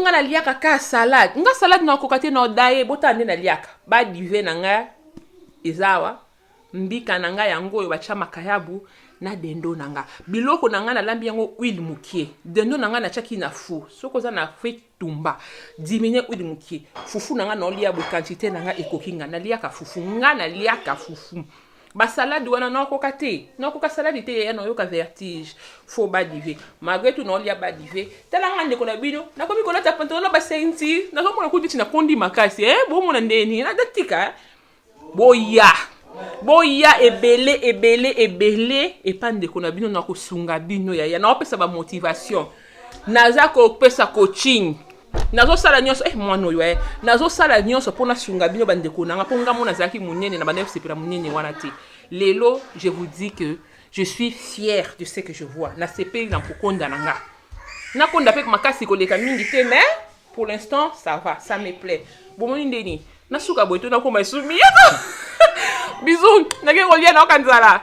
Nga naliaka ka salade. Nga salade nakoka te, na odaye. Botala nde naliaka badive na nga eza awa, mbika na ngai yango oyo batya makayabu na dendo na nga. Biloko na ngai nalambi yango huile mokie. Dendo na ngai natiaki na four. Soki oza na Afrique, tumba, diminue huile mokie. Fufu na ngai naolia boye, quantité na ngai ekoki. Ngai naliaka fufu, ngai naliaka fufu. Basalade wana naokoka te, naokoka salade te yaya, naoyoka vertige. Fo badive malgré tout naolia badive. Tala nga ndeko na bino, nakomi kolata pantalon na baceinture, nazomona kutu neti nakondi makasi, eh? Bomona ndeni natika. Boya, boya ebele ebele ebele epa ndeko na bino. Nakosunga bino yaya, naopesa bamotivation, naza kopesa coaching, nazosala nyonso, mwana oyo, nazosala nyonso mpo nasunga bino bandeko na nga, mpo nga mo nazalaki monene na bandaki kosepela monene wana te. Lelo je vous dis que je suis fière de ce que je vois. Nasepeli na kokonda na nga. Nakonda mpe makasi koleka mingi te, mais pour l'instant ça va, ça me plaît. Bomoni ndeni nasuka boye to nakoma esumi. Bisous, nake kolia, naoka nzala.